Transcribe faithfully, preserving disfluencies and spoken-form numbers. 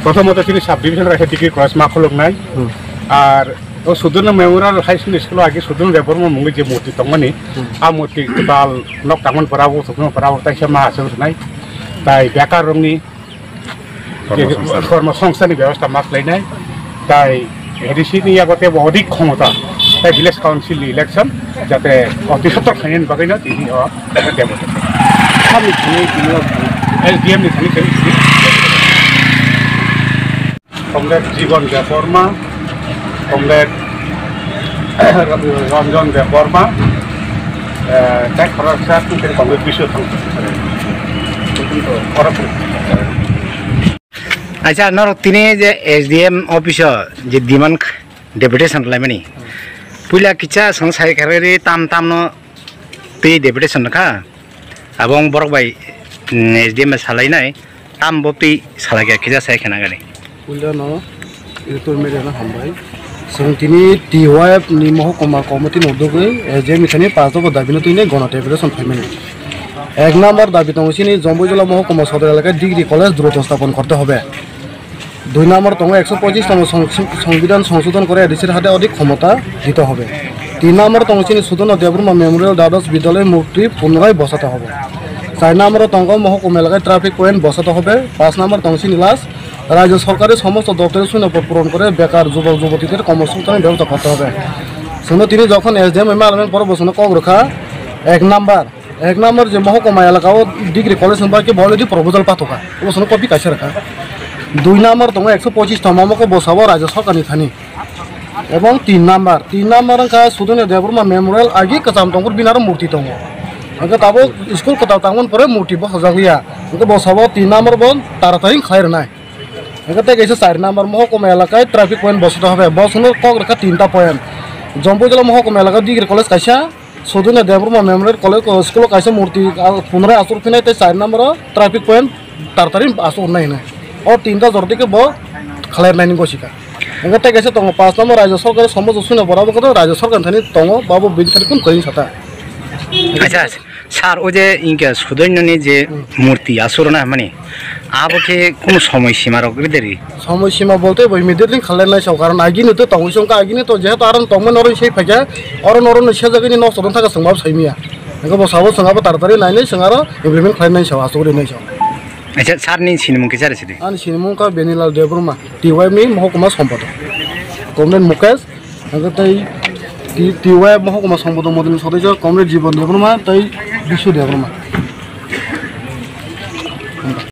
Prothomot chini sub division raisa degree college ma khuluknai. Hmm. Ar o Sudurno Memorial High School, school agi Sudurno Debbarma mungwi je murti tongmani, hmm, a murti kwtal nok tangmani pora o Sudurno pora o taisa ma aswk rwnai. Tai bekar rokni kormosongsthan, kormosongsthanni bebostha ma khlainai. Tai A D C ni yago teibo odik khomota. Tai village council ni election jate oti sottor khainani bagwino tini o demo. Samni thani tini o S D M ni thani thani. Comrade Jibon Debbarma, Comrade Ranjan Debbarma, eh, tai khoroksa tei Comrade Biswa Thangthar. Acha, norok tini je S D M office o je demand deputation laimani, puila kicha song sai kharwi tam tam no twi deputation kha, abo wng borok bai, mm, S D M bai salainai, tam bo twi salai kha, kicha sai khana gani. Puila no electoral media no hambai. Chwng tini T Y F ni mohokuma committee no dugwi, S D M ni thani pash dopha dabi no twini gona deputation phaimani. Ek number dabi tongo chini Jomboijala mohokuma sodor elaka degree college druto sthapan korte hobe. Dui number tongo ekso pochis tamo song-, Songbidan songsodhon kore A D C hade odik khomota dite hobe. Tin number tongo chini Sudurno Debbarma Memorial Dados Vidyalaya murti punorai bosate hobe. Char number tongo mohokuma elaka traffic point bosate hobe. Panch number tongo chini last, rajyo sorkari somosto doptore suinapor puron kore bekar jubok jubotiter kormosongsthanni bebosta korte hobe. Chwngno tini jokhon S D M bai malaimani pore bo chwngno kok rwkha, ek number, Ek number je mohokuma elaka o degree college ni bagwi bo already proposal pathoka. Obo sono copy kaisa rwkha. Dui number tongo ekso pochis tamo, omo khe bosabo rajya sarkar ni thani. Ebong tin number, tin number wngkha Sudurno Debbarma Memorial agi kwcham tongphuru bini aro murti tongo. Hwnkhe tabuk school kwtal tangmani pore murti bosajak liya. Hwnkhe bosabo tin number bo taratari khlai rwnai. Hwnkhe tei kaisa char number mohokuma elaka traffic point bosajak hobe. Bo sono kok rwkha tinta point. Jomboijala mohokuma elaka degree college kaisa. Sudurno Debbarma Memorial College, o, school o kaisa murti, a, phunrai asur phinai tei char number o traffic point tartari asur nai hinwi. O tinta jora dike bo khlai nai ni gosika. Hwnkhe tei kaisa tongo panch number rajya sarkar somosto suina bora bo koto rajya sarkar thani tongo, babo bini thani kun koini sata. Acha, sir, o je inke Sudurno ni je, hmm, murti asur na mani, abo khe kunu somoi sima rok ri deri? Somoi sima bolte bo immediately khalai nai sao, karon agini to tongwi song ka, agini to jehetu aron tongmani oro sei phaikha, oro oro no sejagini nosto don thaka song ma saimiya. Ego bo sabo song abo taratari nai nai song aro implement khalai nai sao, asugri nai sao. Acha, sir ni sinimung kisa resi di? Ani sinimung ka Benilal Debbarma, T Y ni mohokuma sompodok. Comrade Mukesh, Hwnkhe tei T-, T Y F mohokuma songbodo modini sodokyo Comrade Jibon Debbarma tei Bisu Debbarma.